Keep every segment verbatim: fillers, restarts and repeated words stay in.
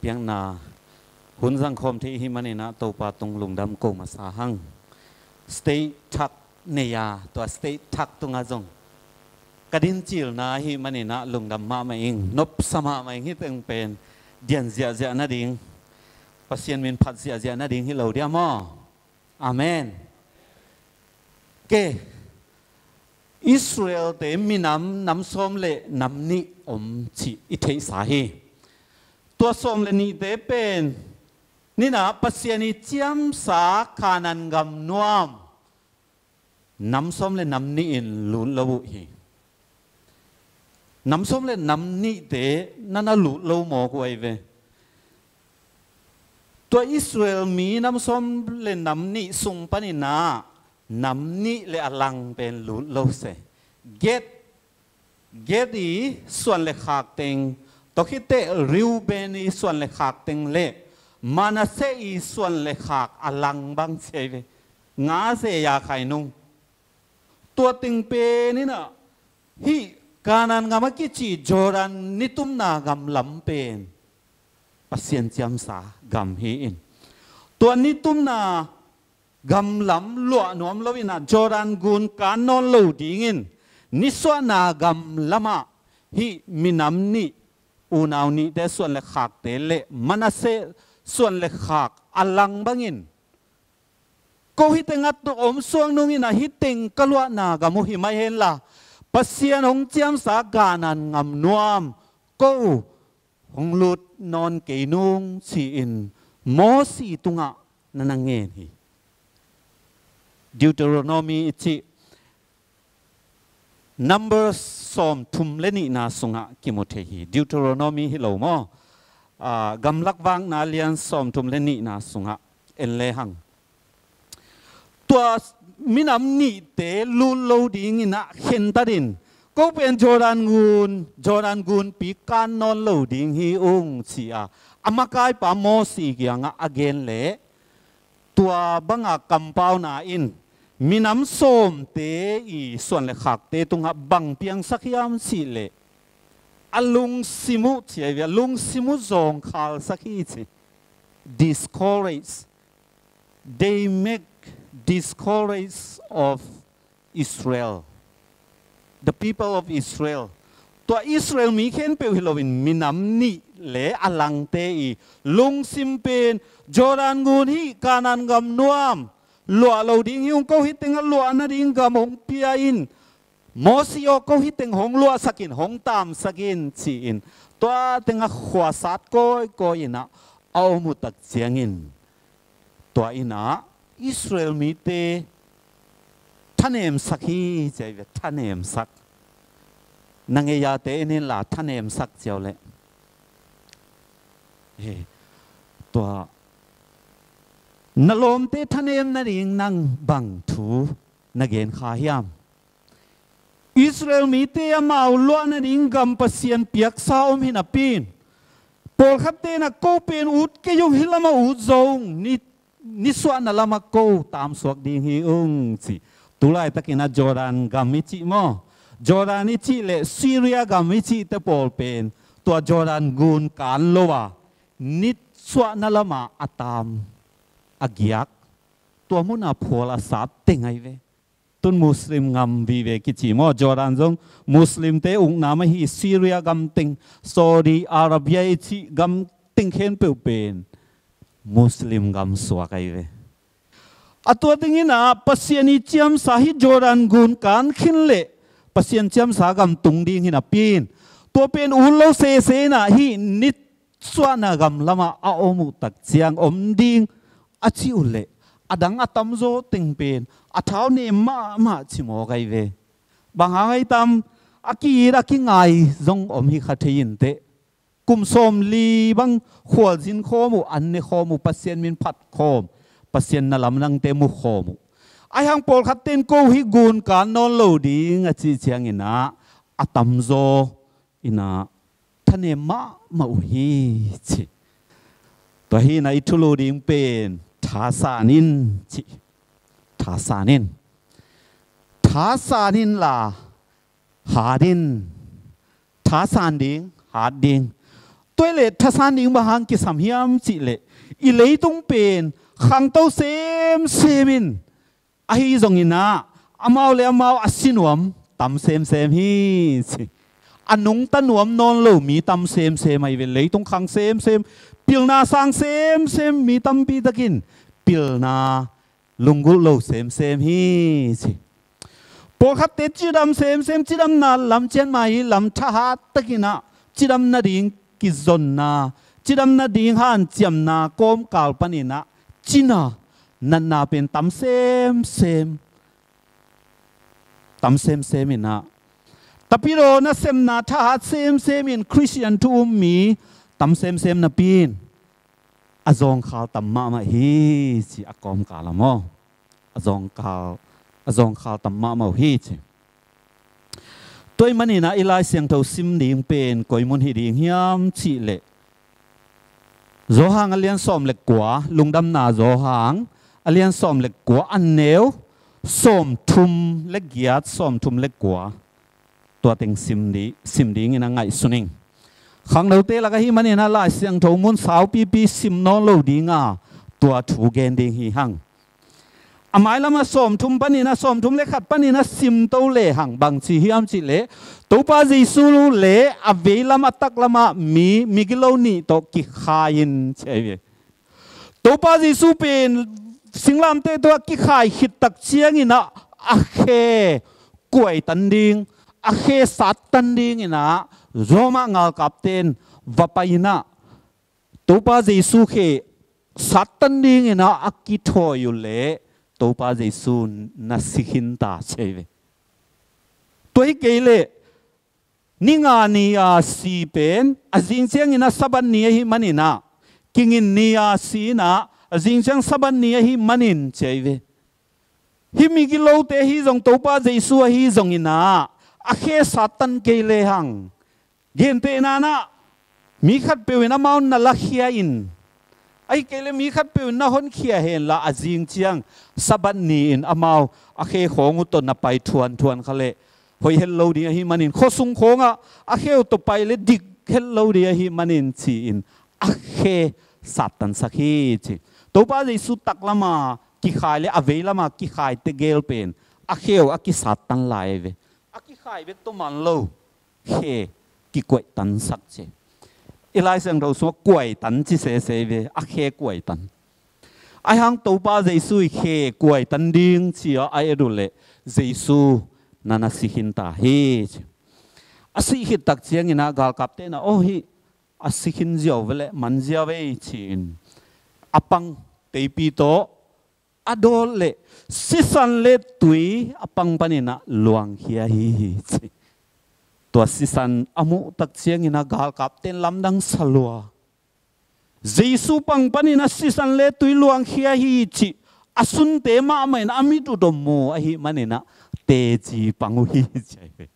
piakna hun zangkhawm thei i hih maninah Topa tung lungdam ko masa hang. Stage thak nei a, tua stage thak tungah zong ka dincilna ahih maninah lungdam mahmah ing, nopsa mahmah ing. Hih teng pen dian ziahziah nading, Pasian min phat ziahziah nading hi lo dia maw? Amen. Ke, Israelte minam, nam sawm le nam nih om cih i theihsa hi. Tua sawm le nihte pen ninah Pasian i ciamsa Kanaan gam nuam nam sawm le nam nih in lut lo uh hi. Nam sawm le nam nihte nana lut lo mawk uh ahi ve. Tua Israel mi nam sawm le nam nih sung paninah nam nih le a lang pen lut lo se. Gad, Gad i suan le khak teng, tua khit teh Reuben i suan le khak teng le Manasseh i suan le khak a lang bang ci ahi ve. Nga ze ya khai nung. Tua teng pen inah hih Kanaan gam a kici Jordan nitumna gam lam pen Pasian ciamsa gam hi in, tua nitumna gam lam luah nuam lo inah Jordan gun kan nawn lo dingin nisuahna gam lamah hih minam nih, unau nihte suan le khakte le Manasseh suan le khak a lang bangin, ko hih tengah om suak nung inah hih teng ka luahna gam uh hi mai henla, Pasian hong ciamsa Kanaan gam nuam ko hong lut nawn kei nung ci-in Mosi tungah na na ngen hi. Deuteronomy i cih Numbers sawm thum le nihna sungah kimu thei hi. Deuteronomy hi lo maw? Ah, Gamlak Vakna lian sawm thum le nihna sungah en lehang, tua minam nihte lut lo dingin ah khentat in, ko pen Jordan gun, Jordan gunpi kan nawn lo ding hi ung ci-a a makaipa Mosi kiangah a gen leh, tua banga kampauna in minam sawmte i suan le khakte tungah bang piangsak hiam cih leh, a lungsim uh ci ahi ve, a lungsim uh zawngkhalsak hi ci. Discourage. They make discourage of Israel, the people of Israel. Tua Israel mi khempeuh hi loin minam nih le a langte i lungsim pen, Jordan gun hih Kanaan gam nuam luah lo ding hi ung, ko hih tengah luah nading gam hong pia in, Mosi aw, ko hih teng hong luahsak in, hong taamsak in ci-in, tua tengah khuasat kawikawi inah a om uh tak ciangin, tua inah Israel mite thanemsak hi ci ahi ve, thanemsak. Na ngeiyate en inla thanemsak ciau leh, he, tua na lawmte thanem nading nang bang thu na gen kha hiam? Israel mite amau luah nading gam Pasian piaksa om hi napi in, pawlkhatte na ko pen ut kei ung, hih lamah ut zo ung, ni, nisuahna lamah ko taamsuak ding hi ung ci. Tulaitakin a Jordan gam i cih maw? Jordan i cih le Syria gam i cihte pawl pen tua Jordan gun kan lo a nisuahna lamah a taam a giak, tua muna phual a sat teng ahi ve. Tun Muslim gam vive kici maw? Jordan zong Muslimte ukna mah hi, Syria gam teng, Saudi Arabia i cih gam teng khempeuh pen Muslim gam suak ahi ve. A tua teng inah Pasian i ciamsa hih Jordan gun kan khin leh Pasian ciamsa gam tung ding hi napi in, tua pen ut lo sese inah hih nisuahna gam lamah a om uh tak ciang om ding a cih uh leh, a dang a tamzaw teng pen a thau nem mahmah ci mawk ahi ve. Bang hang ahi tam, a ki-it a kingai zong om hi kha thei inteh. Kum sawmli bang khualzin khawm uh, an ne khawm uh, Pasian min phat khawm, Pasian na lamdangte mu khawm uh. Ahi hang pawlkhatte in ko hih gun kan nawn lo ding a cih ciangin ah a tamzaw inah thanem mahmah uh hi ci. Tua hi inah i thulu ding pen thasan in ci. Thasan in. Thasan inla hat in. Thasan ding, hat ding. Tua hileh thasan ding bang hang kisam hiam cih leh, i leitung pen khangto semsem in, ahi zongin ah amau le amau a si nuam tam semsem hi ci. A nungta nuam nawn lo mi tam semsem ahi ve. Leitung khang semsem, pilna sang semsem mi tampi takin pilna lunggulh lo semsem hi ci. Pawlkhatte cidam semsem, cidamna lam ciat mah hi lam, thahat takin ah cidam nading kizonna, cidam nading hanciamna kawmkal panin ah cina, natna pen tam semsem, tam semsem in ah, tapidaw nasemna thahat semsem in Khristian thu um mi tam semsem napi in a zawngkhal tam mahmah hi ci, a kawmkal ah maw. A zawngkhal, a zawngkhal tam mahmah uh hi ci. Tua ahih manin ah i Lai Siangtho sim ding pen koi mun hi ding hiam cih leh, Johan a lian sawm le kua, Lungdamna Johan a lian sawm le kua, a neu sawmthum le giat, sawmthum le kua. Tua teng sim di, sim dingin a ngaihsun ing. Khangnote lak ahih manin ah Lai Siangtho mun saupipi sim nawn lo ding a, tua thu gen ding hi hang. A mailam a sawmthum panin ah, sawmthum le khat panin ah sim to lehang bang ci hiam cih leh, Topa Jesu le a veilam a taklam ah mi, migilo nih tawh kikhai in ci ahi ve. Topa Jesu pen singlamteh tawh a kikhai khit tak ciangin ah a khe kuaitan ding, a khe sattan dingin ah Roma galkapte in va pai in ah, Topa Jesu khe sattan dingin ah a kithawi uh leh Topa Jesu na si khin ta ci ahi ve. Tua hi kei leh, ni nga ni a si pen, a zing ciangin ah Sabbath ni ahih manin ah, kingin ni a si in ah, a zing ciang Sabbath ni ahih manin ci ahi ve. Hih migilote ahi zong, Topa Jesu ahi zongin ah, a khe sattan kei lehang, gentehna-in ah mi khatpeuh in amau na lakhia in, ahih kei leh mi khatpeuh in na honkhia hen la, a zing ciang Sabbath ni-in amau a khe khawng uh tawh na pai thuanthuan kha leh hoih het lo ding ahih manin, khuasung khawngah a khe uh tawh pai leh dik het lo ding ahih manin ci-in a khe sattansak hi ci. Topa Jesu taklam a kikhai le a veilam a kikhaite gel pen a khe uh a kisattan lai ahi ve. A kikhai bek tawh man lo, khe kikuaitansak ci. I Lai Siangtho sungah kuaitan ci sese ahi ve, a khe kuaitan. Ahih hang Topa Jesu i khe kuaitan ding ci-a a et uh leh Jesu na na si khin ta hi ci. A sih khit tak ciangin ah galkapte in ah, aw, hih a si khin ziau ve leh, man ziau ve ci-in a pang teipi tawh a dawt leh sisan le tui a pang panin ah luangkhia hi ci. Tua sisan a muh tak ciangin ah galkapte in lamdang sa lua. Jesu pang panin ah sisan le tui luangkhia hi cih a sunte mahmah in a mit uh tawh mu ahih manin ah teci pang uh hi ci ahi ve.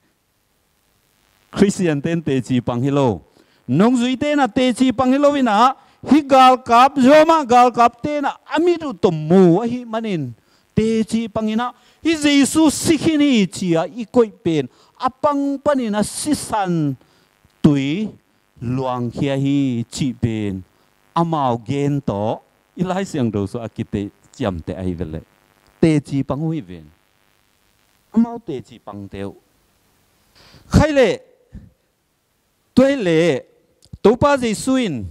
Khristiante in teci pang hi lo. Nungzuite in ah teci pang hi lo in ah, hih galkap, Roma galkapte in ah a mit uh tawh mu ahih manin teci pang in ah, hih Jesu si khin hi ci-a i koih pen a pang panin ah sisan tui luangkhia hi cih pen amau gen tawh i Lai Siangtho sungah a kite ciamteh ahi ve leh, teci pang uh hi ven. Amau teci pangte uh. Khaih leh, tua hileh Topa Jesu in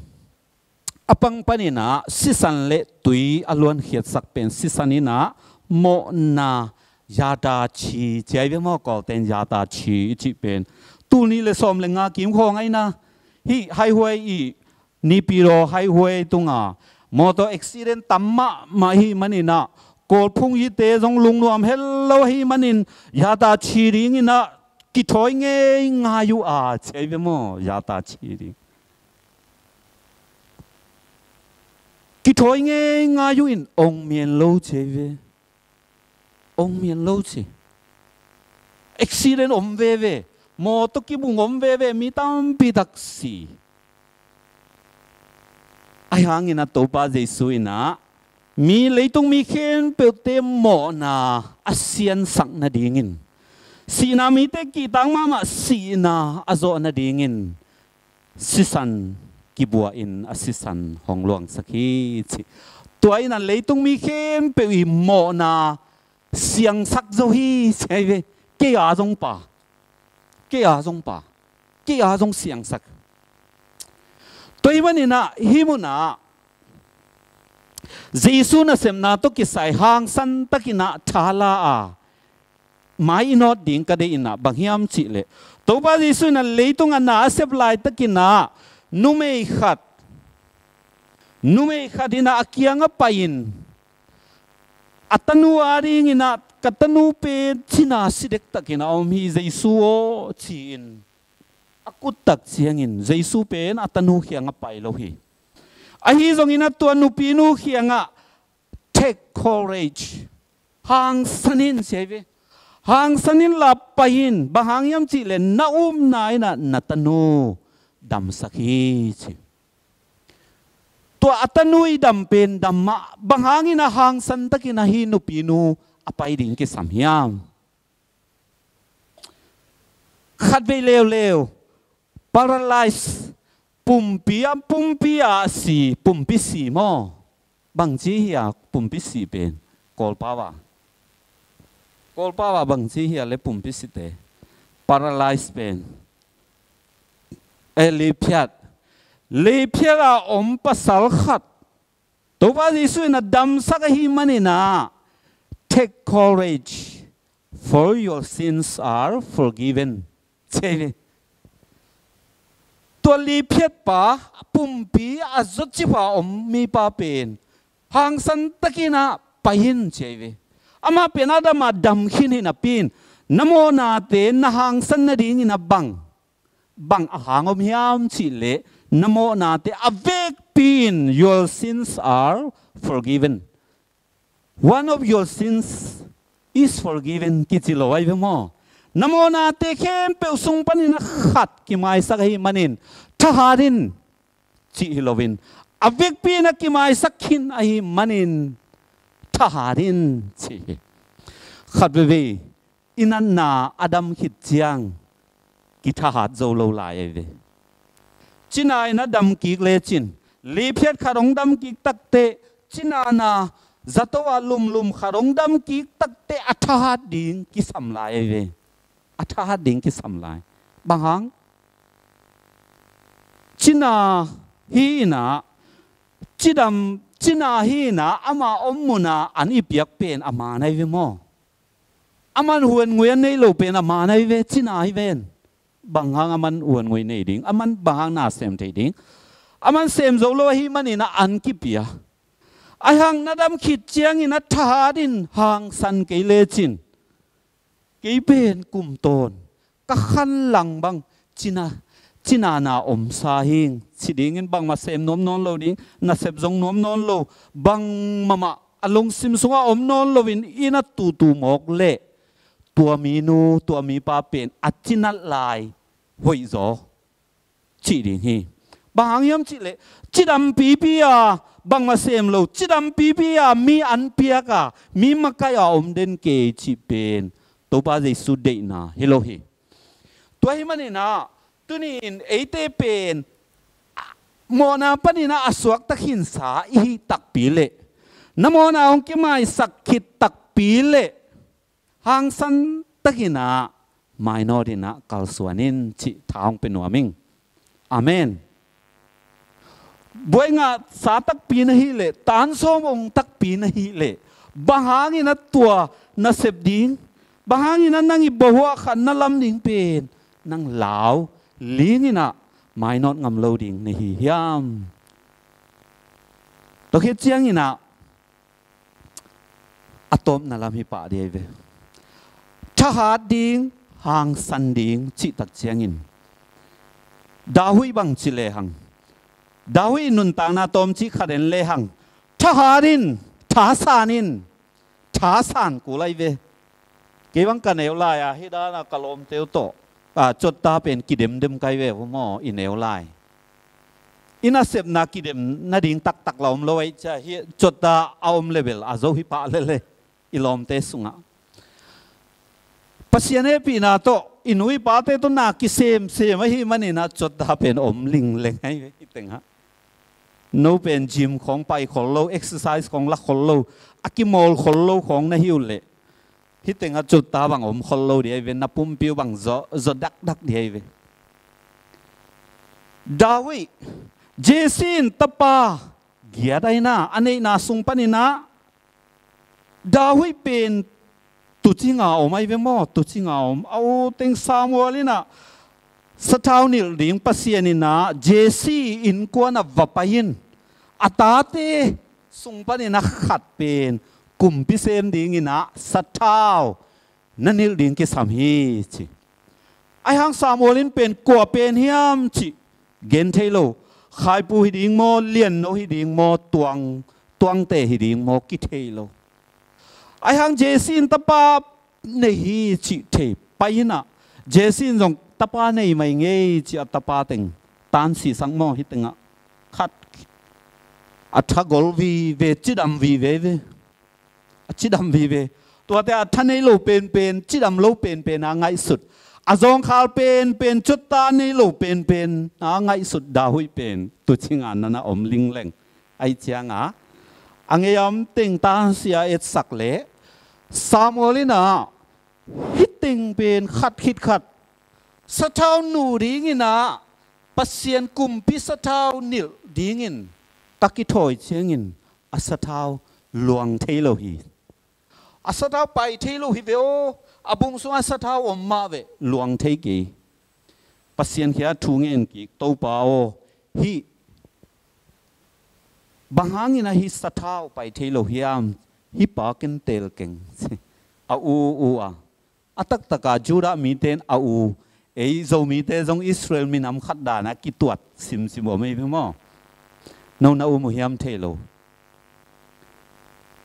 a pang panin ah sisan le tui a luankhiatsak pen, sisan in ah mawhna, yada chi ci ahi ve maw, Kawlten yada chi i cih pen. Tul nih le sawm le nga kim khawng ah in ah, hih highway i, Naypyidaw highway tungah motor accident tam mahmah ahih manin ah, Kawl phung hite zong lungnuam het lo ahih manin yada chi dingin ah kithawi ngeingai uh a ci ahi ve maw, yada chi ding. Kithawi ngeingai uh in ong mian lo ci ahi ve. Ong mian lo ci. Accident om veve. Motor kibung om veve. Mi tampi tak si. Ahih hangin ah Topa Jesu in ah mi, leitung mi khempeuhte mawhna a siansak nadingin, sihna mite kihtak mahmah sihna a zawh nadingin sisan kibuahin a sisan hong luangsak hi ci. Tua in a leitung mi khempeuh i mawhna siangsak zo hi ci ahi ve. Kei a zong pa, kei a zong pa, kei a zong siangsak. Tua ahih manin ah hih munah Jesu nasepna tawh kisai hangsan takin ah thala a mai i nawt ding ka deih in ah bang hiam cih leh, Topa Jesu in a leitung a na a sep laitakin ah numei khat, numei khat in ah a kiangah pai-in a tanu a dingin ah, "Ka tanu pen cina si dektakin a om hi Jesu aw," ci-in a kuttak ciangin Jesu pen a tanu kiangah pai lo hi. Ahi zongin ah tua nupinu kiangah, "Take courage. Hangsan in," ci ahi ve. "Hangsan in la pai in. Bang hang hiam cih leh na upna in ah na tanu damsak hi," ci. Tua a tanu i dam pen dam mah, bang hangin ah hangsan takin ah hih nupinu a pai ding kisam hiam? Khatvei leuleu, paralyze, pumpi a, pumpi a si, pumpi si maw? Bangci hi a pumpi si pen? Kawlpau a, Kawlpau a bangci hi a le pumpi site? Paralyze pen, eh, liphiat. Liphiat a om pasal khat Topa Jesu in a damsak ahih manin ah, "Take courage, for your sins are forgiven," ci hi. Tua liphiatpa, pumpi a zotcip a om mipa pen hangsan takin ah pai in ci hi ve. Amah pen a dam a dam khin hi napi-in, na mawhnate na hangsan nadingin ah bang bang a hang om hiam cih leh, na mawhnate a vekpi in, "Your sins are forgiven. One of your sins is forgiven," kici lo ahi ve maw? Na mawhnate khempeuh sung panin a khat kimaisak ahih manin thahat in, cih hi loin, a vekpi in a kimaisak khin ahih manin thahat in, ci hi. Khat veve i natna a dam khit ciang kithahat zo lo lai ahi ve. Cina in a dam kik lecin, liphiat khat hong dam kik takteh, cina na zato a lumlum khat hong dam kik takteh a thahat ding kisam lai ahi ve. A thahat ding kisam lai. Bang hang? Cina hi in ah, cidam, cina hi in ah, ama om mun ah an i piak pen a man ahi ve maw? Aman huan ngui a nei lo pen a man ahi ve, cina hi ven. Bang hang aman huan ngui nei ding, aman bang hang na sem thei ding? Aman sem zo lo ahih manin ah an kipia. Ahi hang na dam khit ciangin a thahat in hangsan kei lecin, kei pen kum tawn ka khan lang bang cina, cina na omsa hing, ci dingin bangmah sem nuam nawn lo ding, nasep zong nuam nawn lo, bangmah mah a lungsim sungah om nawn loin i na tutu mawk leh, tua minu, tua mipa pen a cinat lai hoih zaw cih ding hi. Bang hang hiam cih leh, cidam pipi a, bangmah sem lo, cidam pipi a mi an piak a, mi makaih a om den kei cih pen Topa Jesu deihna hi lo hi. Tua ahih manin ah, tuni-in eite pen mawhna panin ah a suakta khinsa i hih takpi leh, na mawhna hong kimaisak khit takpi leh, hangsan takin ah mainawt in ah kalsuan in, cih tha hong pia nuam ing. Amen. Buai ngahsa takpi na hih leh, tan sawm ong takpi na hih leh, bang hangin ah tua nasep ding, bang hangin ah nang i bahuah khat na lam ding pen nang lau ling in ah mainawt ngam lo ding na hi hiam? Tua khit ciangin ah a tawpna lam hi pah ding ahi ve. Thahat ding, hangsan ding cih tak ciangin, David bang ci lehang, David nuntakna tawmcik khat en lehang, thahat in, thasan in, thasan kul ahi ve. Kei bang ka neu lai-a, hih dana ka lawmte uh tawh, a, cotta pen kidemdem kai ve uh maw, i neu lai. I nasepna kidem nading taktak la om lo ahi cia, hih cotta a om level a zo hi pah lele i lawmte sungah. Pasian hehpihna tawh i nu i pate tawh na kisemsem ahih manin ah cuatta pen om lingleng ahi ve hih tengah. No pen gym khawng pai khol lo, exercise khawng la khol lo, a kimawl khol lo khawng na hi uh leh hih tengah cuatta bang om khol lo ding ahi ve, na pumpi uh bang zaw, zaw dakdak ding ahi ve. David, Jesse in tapa giat ahi na, a neihna sung panin ah David pen tuucing a om ahi ve maw, tuucing a om. A u teng Samuel in ah sathau nilh ding Pasian in ah Jesse innkuan ah va pai in, a tate sung panin ah khat pen kumpi sem dingin ah sathau na nilh ding kisam hi ci. Ahi hang Samuel in pen kua pen hiam cih gen thei lo. Khaipu hi ding maw, lianno hi ding maw, tuang, tuangte hi ding maw, kithei lo. Ahi hang Jesse in tapa nei hi cih thei pai in ah, Jesse in zong tapa nei mai ngei ci a, tapa teng tansisak maw, hih tengah khat a tha gol vive, cidam vive ve. A cidam vive. Tuate a tha nei lo penpen, cidam lo penpen a ngaihsut, a zawngkhal penpen, cuatta nei lo penpen a ngaihsut David pen tuucing a na na om lingleng. Ahi ciangah a ngei a om teng tansi a etsak leh Samuel in ah hih teng pen khat khit khat sathau nuh dingin ah, Pasian kumpi sathau nilh dingin ka kithawi ciangin a sathau luang thei lo hi. A sathau pai thei lo hi ve aw. A bung sungah sathau om mah ve, luang thei kei. Pasian kiangah thu ngen kik, Topa aw, hih bang hangin ah hih sathau pai thei lo hiam? Hih pa ken teel keng. A u u a, a taktaka Judah mite in a u, ei Zomite zong Israel minam khat dan a kituat simsim om ei ve maw? No na um uh hiam thei lo.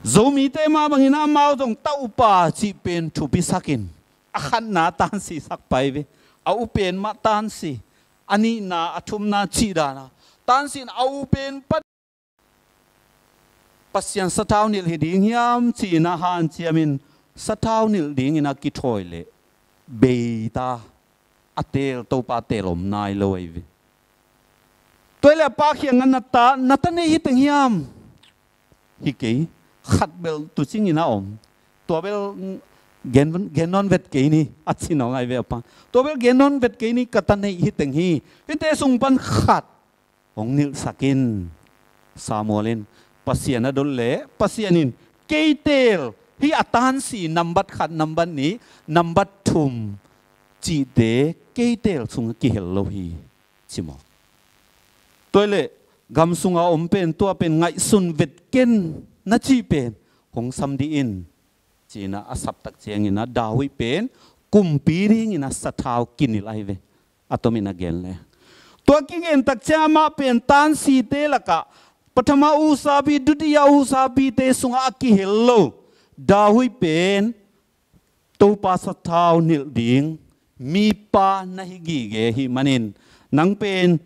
Zomite mah bangin ah amau zong ta upa cih pen thupisak in, a khatna tansisak pai ve. A u pen mah tansi, a nihna, a thumna cih dan a tansi in a u pen pan Pasian sathau nilh hi ding hiam ci-in ah hanciamin sathau nilh dingin a kithawi leh beita a teel, Topa teel om nai lo ahi ve. Tua hi leh a pa kiangah na ta, na ta nei hi teng hiam? Hi kei, khat bel tuucing in a om. Tua bel gen, gen nawn vet kei ni, a ci nawn ahi ve a pa. Tua bel gen nawn vet kei ni, ka ta nei hi teng hi. Hihte sung pan khat hong nilhsak in. Samuel in Pasian a dot leh Pasian in kei teel, hih a tansi nambat khat, nambat nih, nambat thum cihte kei teel sungah kihel lo hi, ci maw? Tua hi leh gam sunga om pen tua pen ngaihsun vet ken na cih pen hong sam dih in, ci-in ah a saptak ciangin ah David pen kumpi dingin ah sathau kinilh ahi ve. A tomin a gen leh tua kigen tak ciang amah pen tansite lakah Pathama Usapi, Dutiya Usapite sungah a kihel lo David pen Topa sathau nilh ding mipa na hi gige ahih manin, nang pen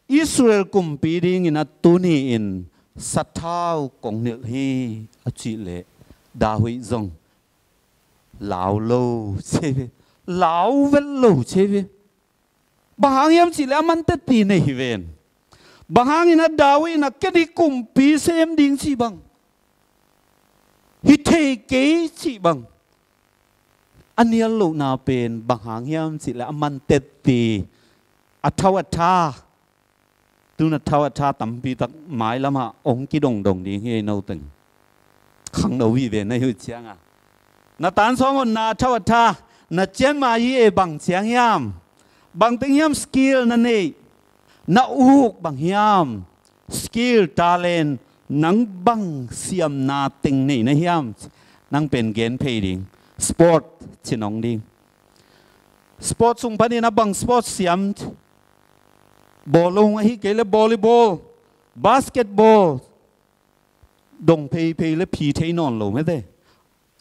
Israel kumpi dingin ah tuni-in sathau kong nilh hi, a cih leh David zong lau lo ci ve, lau vet lo ci ve. Bang hang hiam cih leh aman tetti nei hi ven. Bang hangin ah David in ah ken hih kumpi sem ding cih bang, hi thei kei cih bang, a nial lohna pen bang hang hiam cih leh aman tetti, a thau a tha. Tun a thau a tha tampi tak mailamah hong kidongdong ding hi ei, no teng. Khangno vive na hi uh ciangah, na tansawm honna a thau a tha, na cianmai hi ei, bang ciang hiam? Bang teng hiam skill na neih? Na uk bang hiam? Skill, talent, nang bang siamna teng nei na hiam? Nang pen gen phei ding. Sport ci nong ding. Sport sung panin ah bang sport siam? Bawlung ahih kei leh volleyball, basketball, dong pheiphei leh phi thei nawn lo mete.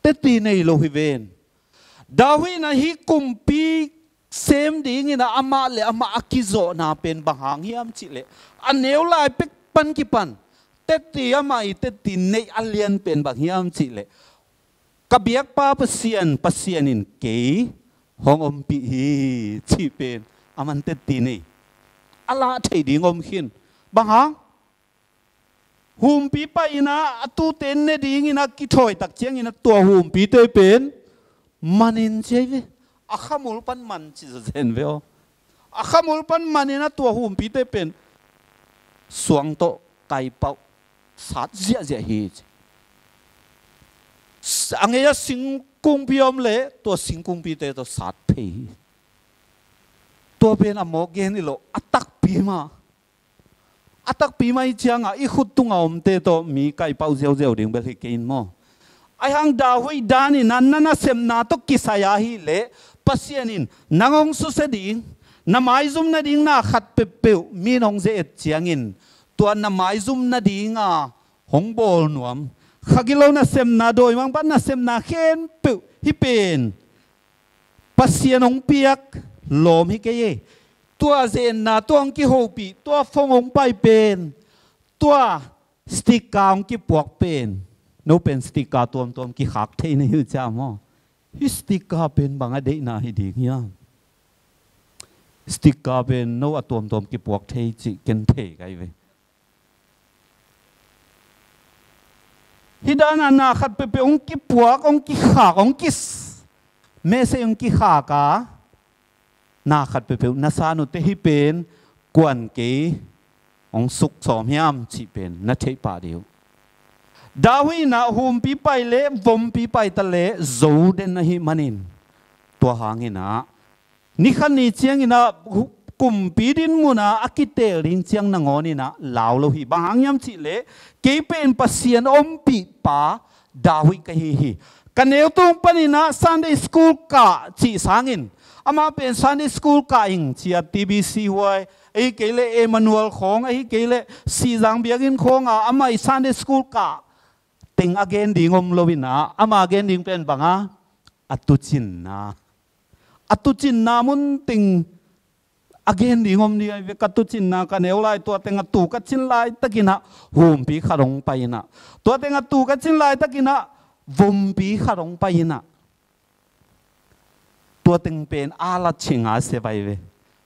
Tetti nei lo hi ven. David in ah hih kumpi sem dingin ah amah le amah a kizawhna pen bang hang hiam cih leh, a neu lai pek pan kipan tetti, amah i tetti neih a lian pen bang hiam cih leh, ka biakpa Pasian, Pasian in kei hong ompih hi, cih pen a man tetti nei. A lah theih ding om khin. Bang hang? Humpi pai-in ah a tute ne dingin a kithawi tak ciangin ah tua humpite pen manin ci hi ve. A khamul pan man ci zawzen ve aw. A khamul pan manin ah tua humpite pen suang tawh kaipauh sat ziahziah hi ci. A ngei a singkungpi om leh tua singkungpite tawh sat phei hi. Tua pen a mawk gen hi lo, a takpi mah. A takpi mah hi ciangah i khut tungah omte tawh mi kaipauh ziauziau ding bel hi kei in maw? Ahi hang David danin ah na nasepna tawh kisai ahih leh Pasian in nang hong susia ding, na maizum nading na khat peuhpeuh mi in hong ze-et ciangin tua na maizum nadinga hong bawl nuam. Kha gilo nasepna, dawimangpa nasepna khempeuh hih pen Pasian hong piak lawm hi kei e. Tua ze-etna, tua hong kihopih, tua phone hong pai pen, tua sticker hong kipuak pen, no pen sticker tuamtuam kikhak thei na hi uh cia maw? Hih sticker pen bang a deihna hi ding hiam? Sticker pen no a tuamtuam kipuak thei cih ken thei kai ve. Hih dan a na khat peuhpeuh hong kipuak, hong kikhak, hong kis, message hong kikhak a, na khat peuhpeuh na san uh teh hih pen kuan kei hong suk sawm hiam cih pen na theih pah ding uh. David in ah humpi pai leh vompi pai ta leh zo den ahih manin, tua hangin ah ni khat ni ciangin ah hu-, kumpi din munah a kiteel ding ciang nangawnin ah lau lo hi. Bang hang hiam cih leh kei pen Pasian ompihpa David ka hi hi. Ka neu tung panin ah Sunday school kah cih sangin, amah pen Sunday school kah ing ci a, T B C huai, ahi kei leh Emmanuel khawng, ahi kei leh Sihzang biakinn khawng a amah i Sunday school kah teng a gen ding om lo in ah, ama gen ding pen bang a, a tuucinna. A tuucinna mun teng a gen ding om ding ahi ve. Ka tuucinna ka neu lai, tua teng a tuu ka cin laitakin ah humpi khat hong pai in ah, tua teng a tuu ka cin laitakin ah vompi khat hong pai in ah, tua teng pen a la cing a se vai ve.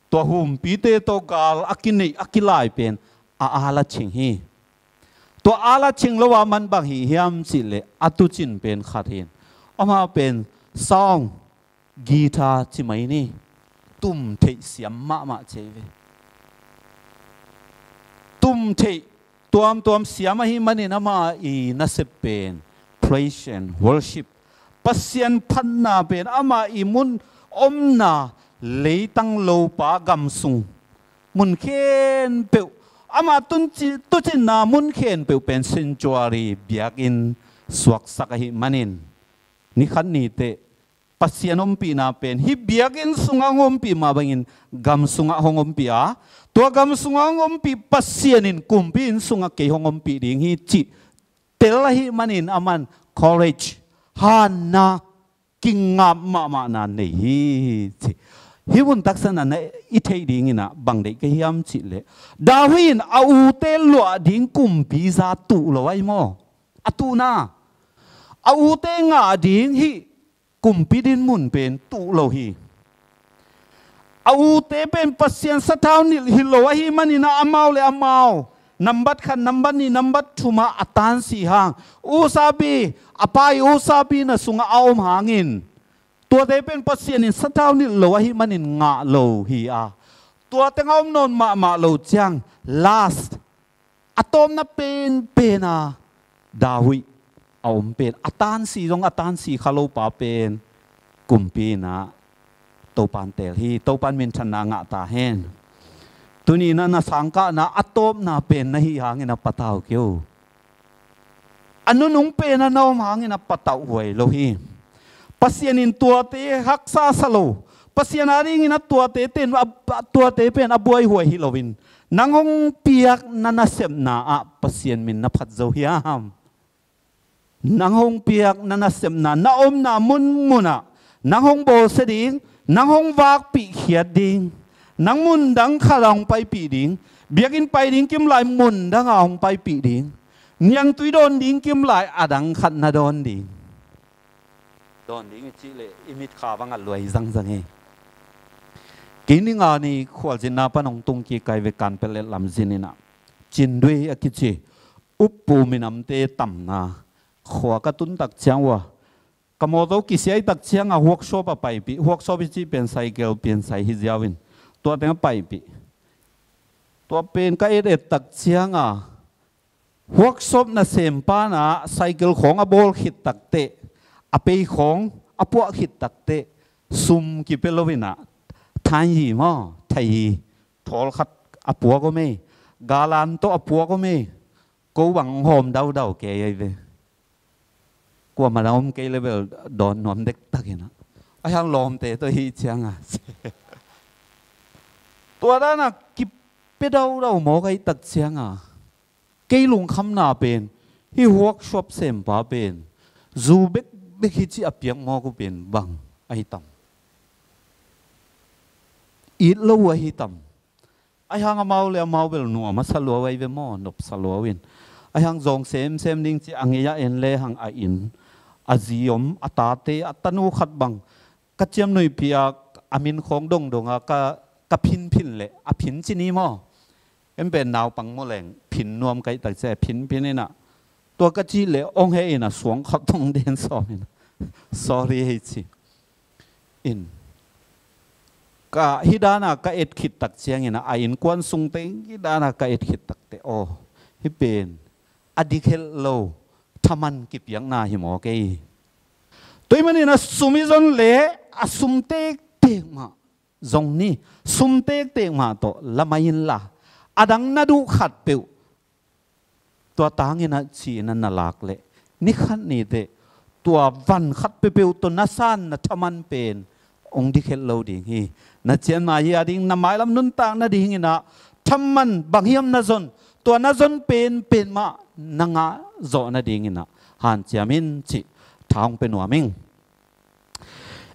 Tua humpite tawh gal a kineih a kilai pen a a la cing hi. Tua a la cing lo a man bang hi hiam cih leh a tuucin pen khat hi. Amah pen song, guitar ci mai ni, tum theih siam mahmah ci hi ve. Tum theih tuamtuam siam ahih manin amah i nasep pen praise and worship, Pasian phatna pen amah i mun omna leitang lopa gam sung mun khempeuh, amah tuuci-, tuucinna mun khempeuh pen sanctuary, biakinn suaksak ahih manin, ni khat ni teh Pasian ompihna pen hih biakinn sungah hong ompih mah bangin gam sungah hong ompih a, tua gam sungah hong ompih Pasian in kumpi inn sungah kei hong ompih ding hi cih tel ahih manin aman courage, hanna, kingap mahmahna nei hi ci. Hih mun taksa na i theih dingin ah bang deih ka hiam cih leh, David in a ute luah ding kumpi za tuh lo ahi maw? A tuhna, a ute ngah ding hih kumpi din mun pen tuh lo hi. A ute pen Pasian sathau nilh hi lo ahih manin ah amau le amau nambat khat, nambat nih, nambat thum ah a tansi hang, Usapi, a pa i Usapi na sungah a om hangin, tuate pen Pasian in sathau nilh lo ahih manin ngah lo hi a, tua teng a om nawn mahmah lo ciang, last, a tawpna penpen a David a om pen, a tansi zong a tansi kha lopa pen kumpi in ah Topan teel hi. Topan minthanna ngah ta hen. Tuni in ah na sangkahna a tawpna pen na hih hangin a patau kei o. A nunung pen a na om hangin a patauh huai lo hi. Pasian in tuate haksa sa lo. Pasian a dingin a tuate ten, a, a tuate pen a buaihuai hi loin, nang hong piak na nasepna ah Pasian min na phat zo hiam? Nang hong piak na nasepna, na omna munmun ah nang hong bawlsia ding, nang hong vakpih khiat ding, nang mundang khat ah hong paipih ding, biakinn pai ding kimlai mundang ah hong paipih ding, niangtui dawn ding kimlai a dang khat na dawn ding. dawn ding i cih leh i mitkha bang a luai zangzang hi. Kei ni nga ni khualzinna pan hong tung kik kai ve, Kanpetlet lam zin inah, Cindui a kici Uppu minamte tamna khua ka tun tak ciang uh a, ka mawtaw kisiai tak ciang a workshop a paipih. Workshop i cih pen cycle piansai hi ziau in, tua teng a paipih. Tua pen ka et et tak ciang a, workshop nasempa na cycle khawng a bawl khit takteh, a pei khawng a puah khit takteh, sum kipia lo inah, thain hi maw, thai hi, thawl khat a puak om ei, galan tawh a puak om ei, ko bang hawm daudau kei ei ve. Kuamah na om kei le bel dawn nuam dektak inah, a hiang lawmte tawh hi ciang a, tua dan a kipia daudau mawk ahih tak ciang a, kei lungkhamna pen, hih workshop sempa pen zu bekbek hi cih a piak mawk uh pen bang ahi tam? It lo uh ahi tam? Ahi hang amau le amau bel nuam a sa lua uh ahi ve maw, nop sa lua uh in. Ahi hang zawng semsem ding cih a ngei a, en le hang a inn, a zi om, a tate, a tanu khat bang ka ciamnuihpih a, a min khawng dongdong a ka, ka phinphin leh, a phin ci ni maw, en pen naupang maw leng phin nuam ka hih tak ciang a phinphin inah, tua ka cih leh hong heh inah suang khat tong den sawm inah, sorry hei ci in. Ka hih dan a ka et khit tak ciang inah, a innkuan sung teng hih dan a ka et khit takteh, aw, hih pen a dikhelh lo thaman kipiakna hi mawk ei. Tua ahih manin a sum i zon leh a sum tektek mah zong ni, sum tektek mah tawh la mai inla, a dang na duh khat peuh tua tang inah ci inah na lak leh, ni khat ni teh tua van khat peuhpeuh tawh na san na thaman pen hong dikhelh lo ding hi. Na cianmai hi a ding, na mailam nuntak nading inah thaman bang hiam na zon, tua na zon penpen mah na ngah zawh nading inah hanciam in cih tha hong pia nuam ing.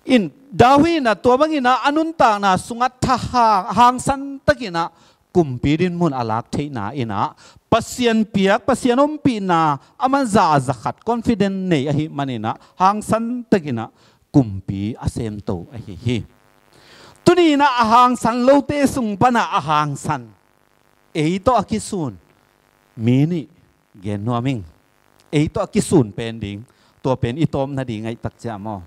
In, David inah tua bang inah a nuntakna sungah tha hang, hangsan tak inah kumpi dinmun a lak theihna inah, Pasian piak, Pasian ompihna, aman za a za khat confident nei ahih man inah, hangsan tak inah kumpi a semto ahi hi. Tuni inah a hangsan lote sung pan a hangsan, ei tawh a kisun mi nih gen nuam ing. Ei tawh a kisun pen ding, tua pen i tawp nading ahih tak ciang maw,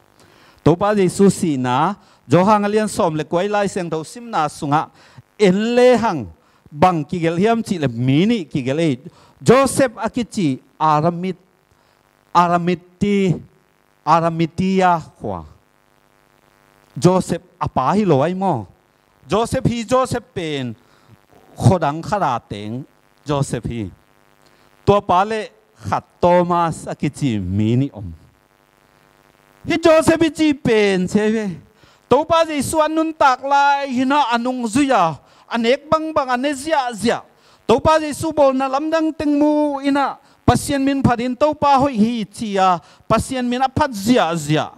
Topa Jesu sihna, Johan a lian sawm le kua i Lai Siangtho simna sungah en le hang bang kigelh hiam cih leh mi nih kigelh ei. Joseph a kici Aramit, Aramiti, Aramitia khua. Joseph a pa hi lo ai maw? Joseph hi, Joseph pen khuadang khat a teng Joseph hi. Tua pa le khat Thomas a kici mi nih om. Hih Joseph i cih pen ci ai ve, Topa Jesu a nuntak lai hi inah a nungzui a, a nek bangbang a ne ziahziah, Topa Jesu bawlna lamdang teng mu inah Pasian min phatin Topa hoih hi ci a, Pasian min a phat ziahziah.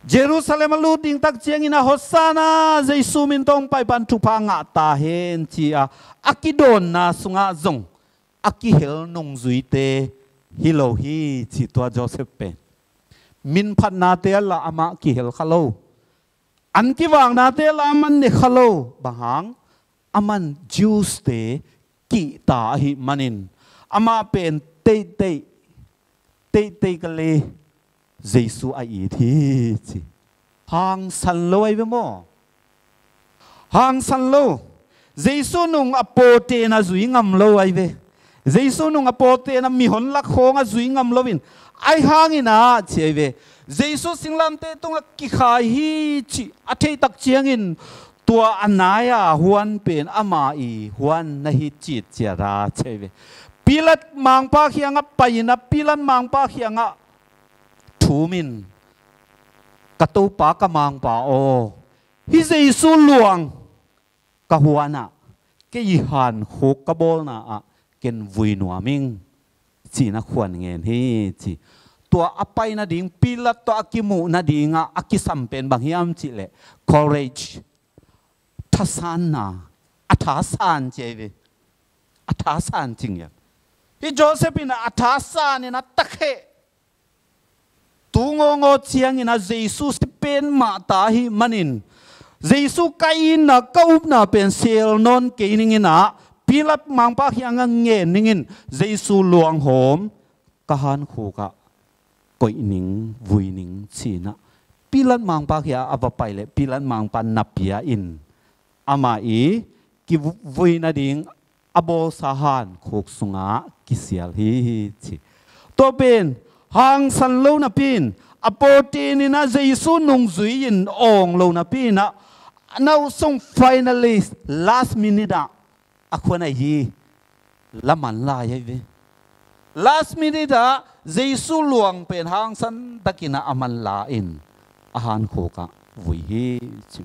Jerusalem a lut ding tak ciang inah Hosanna, Jesu min tawh hong paipa in thupha ngah ta hen ci a, a kidawnna sungah zong a kihel nungzuite hi lo hi ci tua Joseph pen. Min phatnate a lah amah kihel kha lo. An kivaknate a lah aman ne kha lo. Bang hang? Aman Jews-te kihta ahih manin amah pen teitei, teitei ka le Jesu a it hi ci. Hangsan lo ai ve maw? Hangsan lo. Jesu nung a pawte na zui ngam lo ai ve. Jesu nung a pawte na mihon lak khawng a zui ngam lo in, ai hang inah ci ai ve, Jesu singlamteh tungah kikhai hi cih a theih tak ciangin tua a nai-a huan pen ama i huan na hi citciat a ci ai ve. Pilat mangpa kiangah pai inah Pilat mangpa kiangah thum in, ka Topa, ka mangpa aw, hih Jesu luang ka huan ah, kei i hankhuk ka bawlna ah ken vui nuam ing ci-in a khuan ngen hi ci. Tua a pai nading, Pilat tawh a kimuh nadingah a kisam pen bang hiam cih leh courage, thasanna, a thasan ci ai ve. A thasan ci ngiat. Hih Joseph in a thasan in a takheh. Tu ngawngawng ciangin ah Jesu si pen mah ta ahih manin, Jesu ka itna, ka upna pen sel nawn kei ning in ah, Pilat mangpa kiangah ngen ning in, Jesu luanghawm ka hankhuk ah koih ning, vui ning ci-in ah, Pilat mangpa kiangah a va pai leh Pilat mangpa na pia in, amah i kivui nading a bawlsa hankhuk sungah kisial hi ci. Tua pen hangsan lo napi in, a pawlpi in ah Jesu nungzui in awng lo napi in ah, a nauhsung finally last minute ah a khuan a hi laman lai ahi ve. Last minute ah Jesu luang pen hangsan takin ah a manla in a hankhuk ah vui hi ci.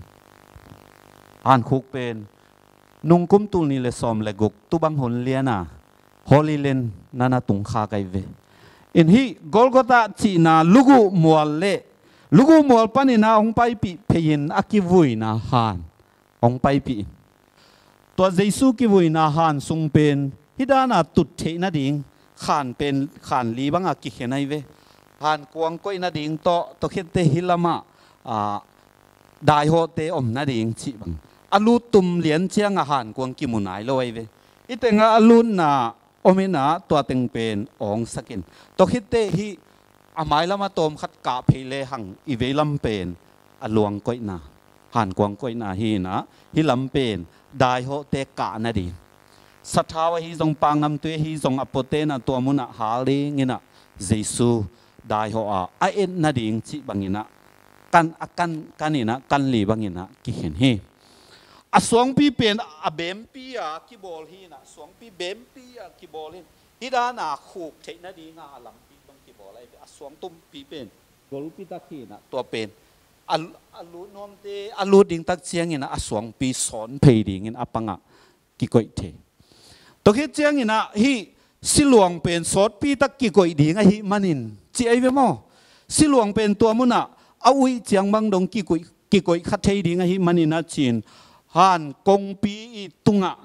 Hankhuk pen nungkum tul nih le sawm le guk, tu bang hun lian a Holy Land na na tung kha kai ve. In hih Golgotha cihna luguh mual le, luguh mual panin ah hong paipih phei in a kivuina han hong paipih in, tua Jesu kivuina han sung pen hih dan a tut theih nading khan pen khan li bangah kikhen ahi ve. Hankuang koih nading tawh, tua khitteh hih lamah, ah, daihawhte om nading cih bang. A lut tum lian ciangah hankuang kimu nai lo ahi ve. Hih tengah a lutna om in ah tua teng pen awngsak in, tua khitteh hih a mailam a tawmkhat kah phei lehang i veilam pen a luang koihna, hankuang koihna hi in ah, hih lam pen daihawhte kah nading, sathau ahi zong, paknamtui ahi zong, a puate'n ah tua munah hal ding in ah Jesu daihawh a a et nading cih bang in ah kan, a kan, kan in ah kan li bang in ah kikhen hi. A suangpi pen a bempi a kibawl hi in ah, suangpi bempi a kibawl hi in, hih dan a khuk theih nading a a lampi bang kibawl ahi ve. A suang tumpi pen golpi tak hi in ah, tua pen a, a lut nuamte a lut ding tak ciangin ah a suangpi sawn phei dingin a pangah kikoih thei. Tua khit ciangin ah hih siluang pen sawtpi tak kikoih ding ahih manin ci ahi ve maw. Siluang pen tua munah a uih ciang bang dong kikoih, kikoih kha thei ding ahih manin ah ci-in, han kongpi i tungah,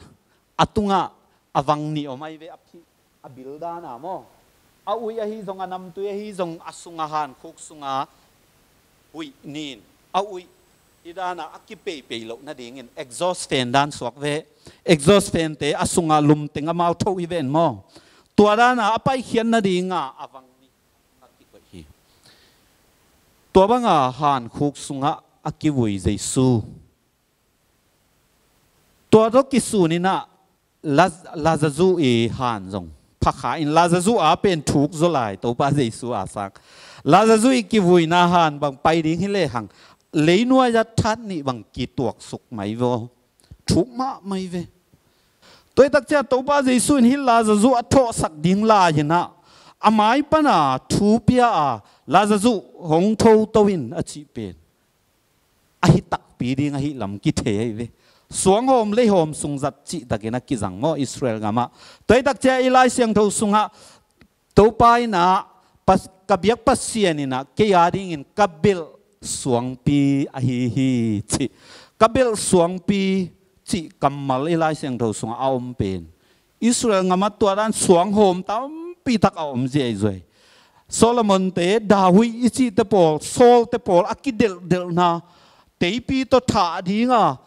a tungah a vang nih om ahi ve, a phih, a bil dan a maw. A uih ahi zong, a namtui ahi zong, a sungah, hankhuk sungah huih nin, a uih hih dan a a kipeipei loh nadingin exhaust fan dan suak ve. Exhaust fan-te a sungah lum teng amau tho hi ven maw. Tua dan a a paikhiat nading a a vang nih a kikoih hi. Tua bang a hankhuk sungah a kivui Jesu, tua tawh kisun in ah Laz-, Lazazu i han zong pha kha in, Lazazu a pen thuk zaw lai, Topa Jesu a sang. Lazazu i kivuina han bang pai ding hi lehang, leinuai ah that nih bang kituaksuk mai vaw. Thuk mahmah hi ve. Tua hi tak ciang Topa Jesu in hih Lazazu a thawhsak ding lai in ah, a mai pan a thu pia a, Lazazu hong thoto in a cih pen ahi takpi ding ahi lam kithei ahi ve. Suanghawm leihawm sung zat cihtakin a kizang maw Israel gamah. Tua hi tak ciang i Lai Siangtho sungah Topa in ah, Pas-, ka biak Pasian in ah kei a dingin ka belh suangpi ahi hi cih. Ka belh suangpi cih kammal i Lai Siangtho sungah a om pen Israel gamah tua dan suanghawm tampi tak a om ziahzuai. Solomon-te, David i cihte pawl, Saul-te pawl a kidelhdelhna, teipi tawh thah ding a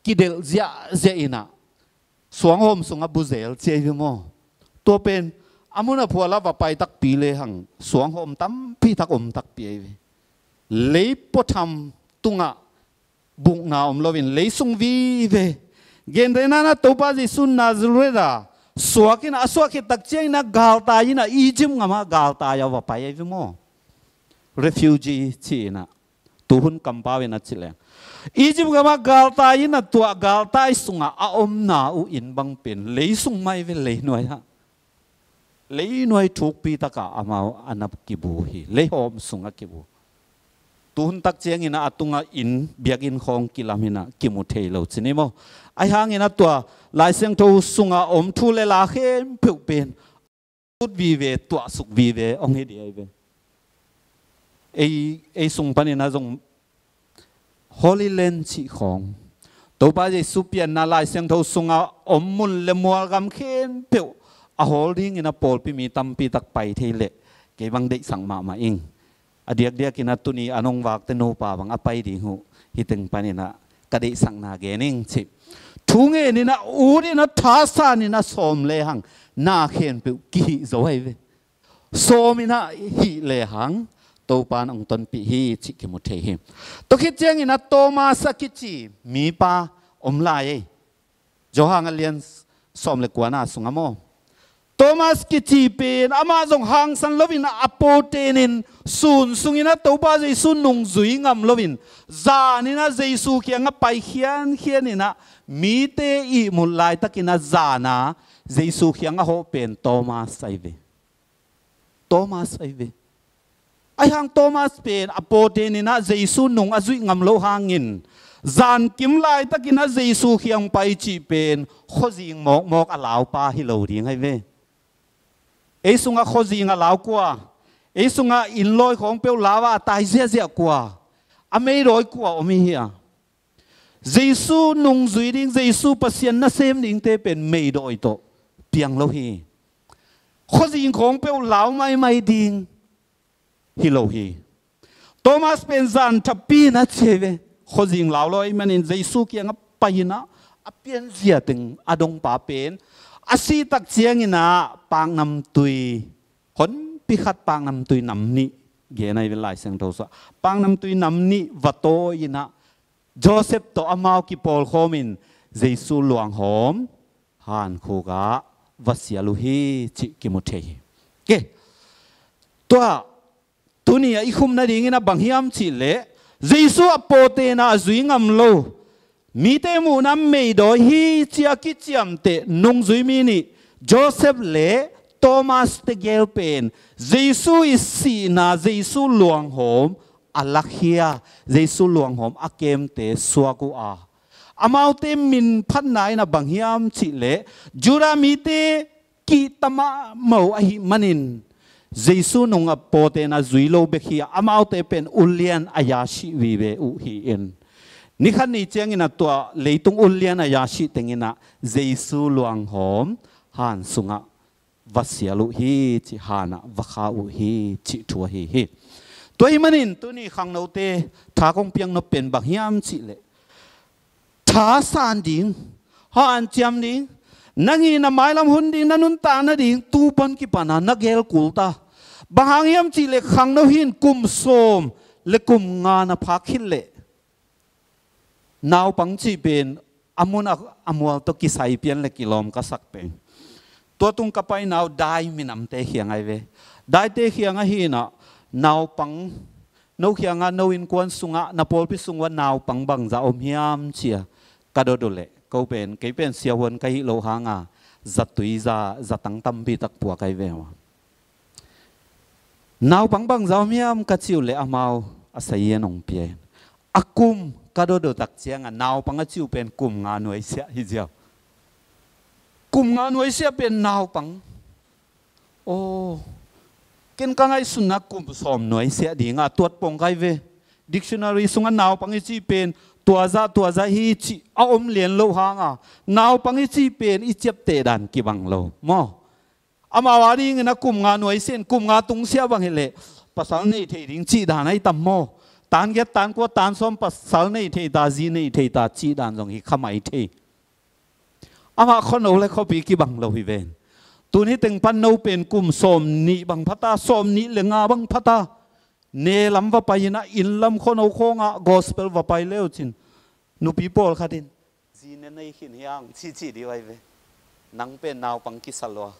kidelh ziahziah in ah suanghawm sungah buzel ci ahi ve maw. Tua pen a mun a phual a va pai takpi lehang suanghawm tampi tak om takpi ahi ve. Lei puatham tungah bukna om loin leisung vive. Gentehna-in ah Topa Jesu Nazareth ah suak in ah, a suak khit tak ciangin ah galtai in ah, Egypt gamah galtai a va pai ahi ve maw. Refugee ci-in ah, tuhun kampau in a cih leng, Egypt gamah galtai in ah, tua galtai sungah a omna uh inn bang pen leisung mah ahi ve, leinuai ah. Leinuai thukpi takah amau a na kibu hi, leihawm sungah kibu. Tuhun tak ciangin ah a tungah inn, biakinn khawng kilam in ah kimu thei lo ci ni maw. Ahi hangin ah tua Lai Siangtho sungah om thu le la khempeuh pen lut vive, tuahsuk vive hong hi ding ahi ve. Ei, ei sung panin ah zong Holy Land cih khawng, Topa Jesu pianna Lai Siangtho sungah om mun le mual gam khempeuh a hawl dingin a pawlpi mi tampi tak pai thei leh kei bang deihsak mahmah ing. A diakdiakin a tuni a nong vakte nupa bang a pai ding uh, hih teng panin a ka deihsakna gen ing cih. Thu ngenin a, utin a, thasanin a sawm lehang na khempeuh kihih zo ahi ve. Sawmin a hih lehang Topa in hong tonpih hi cih kimu thei hi. Tua khit ciangin a Thomas a kici mipa om lai ei. Johan a lian sawm le kuana sungah maw, Thomas kici pen amah zong hangsan loin a pawtenin sun sungin a Topa Jesu nungzui ngam loin zanin a Jesu kiangah pai khiankhianin a mite ihmut laitakin a zana Jesu kiangah hawh pen Thomas ahi ve. Thomas ahi ve. Ahi hang Thomas pen a pawtenin a Jesu nung a zuih ngam loh hangin zankim laitakin a Jesu kiang pai cih pen khuazing mawkmawk a laupa hi lo ding ahi ve. Ei sungah khuazing a lau kua, ei sungah innlawi khawng peuh lau a tai ziahziah kua, a meidawi kua om hi hia? Jesu nungzui ding, Jesu Pasian nasem dingte pen meidawi tawh piang lo hi. Khuazing khawng peuh lau maimai ding hi lo hi. Thomas pen zan thapi na ci ahi ve. Khuazing lau lo ahih manin Jesu kiangah pai-in a, a pianzia teng a dongpa pen a sih tak ciangin a paknamtui, honpi khat paknamtui nam nih gen ahi ve Lai Siangtho sungah. Paknamtui nam nih va tawi-in a Joseph tawh amau kipawlkhawmin Jesu luanghawm hankhuk ah va sial uh hi cih kimu thei hi. Ke, tua tuni a i khum nadingin a bang hiam cih leh Jesu a pawtena a zui ngam lo mite muhna meidawi hi ci a kiciamteh nungzui mi nih Joseph le Thomas tegel pen Jesu i sihna, Jesu luanghawm a lakhia, Jesu luanghawm a kemte suak uh a, amaute min phatna in a bang hiam cih leh Judah mite kihta mahmah ahih manin Jesu nung a pawtena zui lo bek hi a, amaute pen ulian a yashih vive uh hi-in, ni khat ni ciangin a tua leitung ulian a yashih tengin a Jesu luanghawm han sungah va sial uh hi cih, han ah va kha uh hi cih thu ahi hi. Tua ahih manin tuni khangnote tha kong piaknop pen bang hiam cih leh thasan ding, hanciam ding, nang in na mailam hun ding, na nuntak nading tu pan kipan a na gel kul ta. Bang hang hiam cih leh khangno hi-in kum sawm le kum nga na phak khit leh naupang cih pen a mun a, a mual tawh kisai pian le kilawm ka sak pen, tua tung ka paina uh Dai minamte kiang ahi ve. Daite kiang ahi-in a, naupang, no kiangah, no innkuan sungah, na pawlpi sung uah naupang bangzah om hiam ci a ka dot uh leh, ko pen, kei pen siahuan ka hih loh hanga zatui, za, zatang tampi tak pua ka hi ve uh a. Naupang bangzah om hiam ka cih uh leh amau a sazian hong pia in, a kum ka dot uh tak ciangah naupang a cih uh pen kum nga nuaisiah hi ziau. Kum nga nuaisiah pen naupang. Aw, ken ka ngaihsutna kum sawm nuaisiah dinga tuat pong ka hi ve. Dictionary sungah naupang i cih pen tua zah, tua zah hi cih a om lian loh hanga, naupang i cih pen i ciapteh dan kibang lo maw. Amau a dingin a kum nga nuaisiah in kum nga tungsiah bang hi leh pasal nei thei ding cih dan ahi tam maw. Tan giat, tan kua, tan sawm pasal nei thei ta, zi nei thei ta cih dan zong hi kha mai thei. Amah khuano le khuapi kibang lo hi ven. Tun hi teng pan no pen kum sawm nih bang pha ta, sawm nih le nga bang pha ta. Ne lam va pai-in a, inn lam khuano khawngah gospel va pai le uh cin, nupi pawlkhat in, "Zi na nei khin hiang," ci ci ding uh ahi ve. Nang pen naupang kisa lua.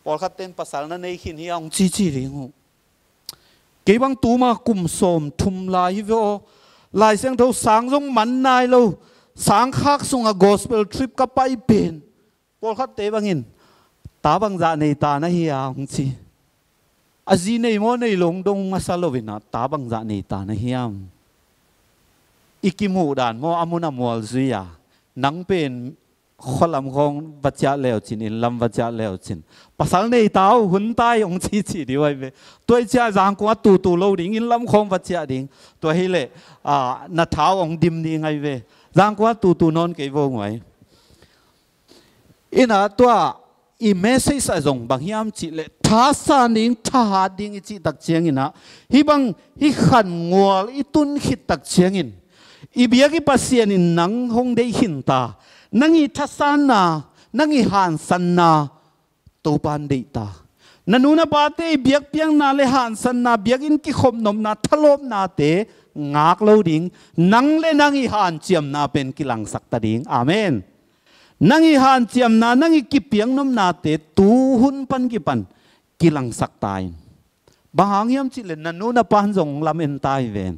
Pawlkhat ten, "Pasal na nei khin hiang," ci ci ding uh. Kei bang tuma kum sawm thum lai hi ve aw. Lai Siangtho sang zong man nai lo. Sang khak sungah gospel trip ka pai pen, pawlkhatte bangin, "Ta bangzah nei ta na hi a?" hong ci. A zi nei maw nei lo hong dong masa loin a, "Ta bangzah nei ta na hiam?" I kimuh dan maw, a mun a mual zui a, nang pen khualam khawng va ciah le uh cin, inn lam va ciah le uh cin, "Pasal nei ta uh, hun tai," hong ci ci ding uh ahi ve. Tua hi ciah zangkua tutu lo ding, inn lam khawng va ciah ding. Tua hi leh, ah, na tha uh hong dim ding ahi ve. Zangkua tutu nawn kei vo nguai. Inn ah tua I message ah zong bang hiam cihleh, thasan ding, thahat ding i cih tak ciangin ah, hih bang, hih khan ngual i tun khit tak ciangin, i biak i Pasian in nang hong deih khin ta, nang i thasanna, nang i hansanna, Topa'n deih ta. Na nu na pate i biakpiakna le hansanna, biakinn kikhop nopna, thalawpnate ngak lo ding, nang le nang i hanciamna pen kilangsak ta ding. Amen. Nang i hanciamna, nang i kipiak nopnate tu hun pan kipan kilangsak ta in. Bang hang hiam cihleh, na nu na pa'n zong lamen ta hi ven.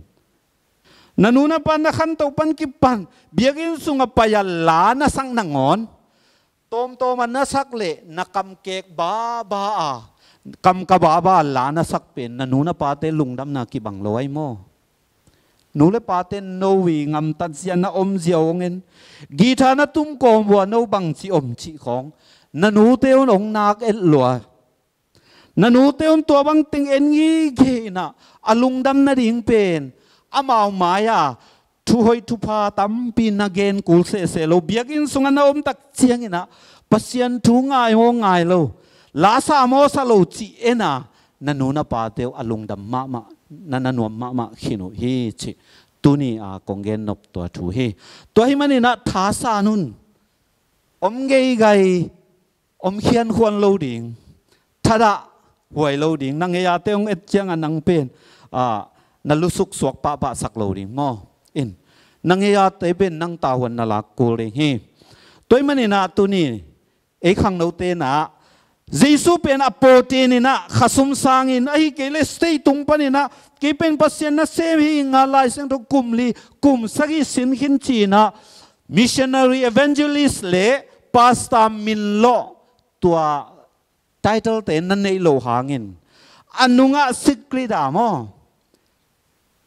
Na nu na pa'n na khanto pan kipan biakinn sungah pai a la na sak nangawn, tawmtawm a na sak leh na kamkek baba a, kamka baba a la na sak pen na nu na pate lungdamna kibang lo ahi maw? Nu le pate no i ngamtat zia, na om zia hong en, guitar na tum kawm uh a no bangci om cih khawng, na nute un hong nak et lua. Na nute un tua bang teng en ngige in ah, a lungdam nading pen amau mai-a thuhoih thupha tampi na gen kul sehseh lo, biakinn sungah na om tak ciangin ah Pasian thu ngai maw ngai lo, la sa maw sa lo cih en a, na nu na pate uh a lungdam mahmah, na na nuam mahmah khin uh hi cih tuni a kong gen nop tua thu hi. Tua hih manin ah thasan un. Om geigai, om khiankhuan lo ding, thadah huai lo ding. Na ngei-ate hong et ciangah nang pen, ah, na lusuk suak pahpah sak lo ding maw? In, na ngei-ate pen nang tavuan na lak kul ding hi. Tua hih manin ah tuni ei khangnote in ah, Jesu pen a pawlten in ah khasum sangin, ahih kei leh stage tung panin ah, kei pen Pasian nasem hi ing a, Lai Siangtho kum li kum sagih sin khin ci-in ah, missionary, evangelist le pastor min lawh, tua title-te na neih loh hangin, a nungah secret ah maw,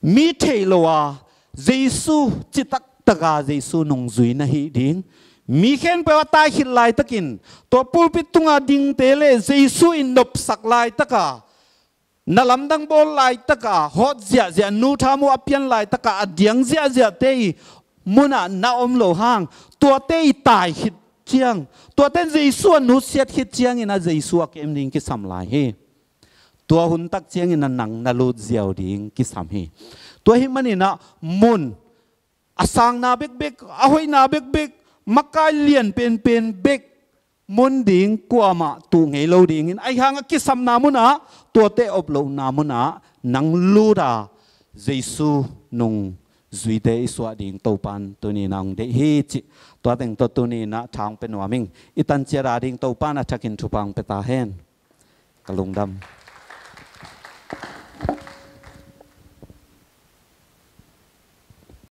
mi theih loh a, Jesu citaktak a Jesu nungzui na hih ding, mi khempeuh a tai khit laitakin, tua pulpit tunga dingte le Jesu i nopsak laitaka, na lamdang bawl laitaka, hawt ziahziah, nu thamu a pian laitaka a diang ziahziahte i munah na om loh hang, tuate i tai khit ciang, tuate Jesu a nusiat khit ciangin ah Jesu a kem ding kisam lai hi. Tua hun tak ciangin ah nang na lut ziau ding kisam hi. Tua hih manin ah mun, a sangna bekbek, a hoihna bekbek, makai lian penpen bek mun ding kuamah tuh ngei lo dingin, ahi hang a kisapna munah, tuate op lohna munah nang lut a, Jesu nungzuite i suah ding Topa'n tuni-in ah hong deih hi cih, tua teng tawh tuni-in ah tha hong pia nuam ing. I tanciat a ding Topa'n a thakin thupha hong pia ta hen. Ka lungdam.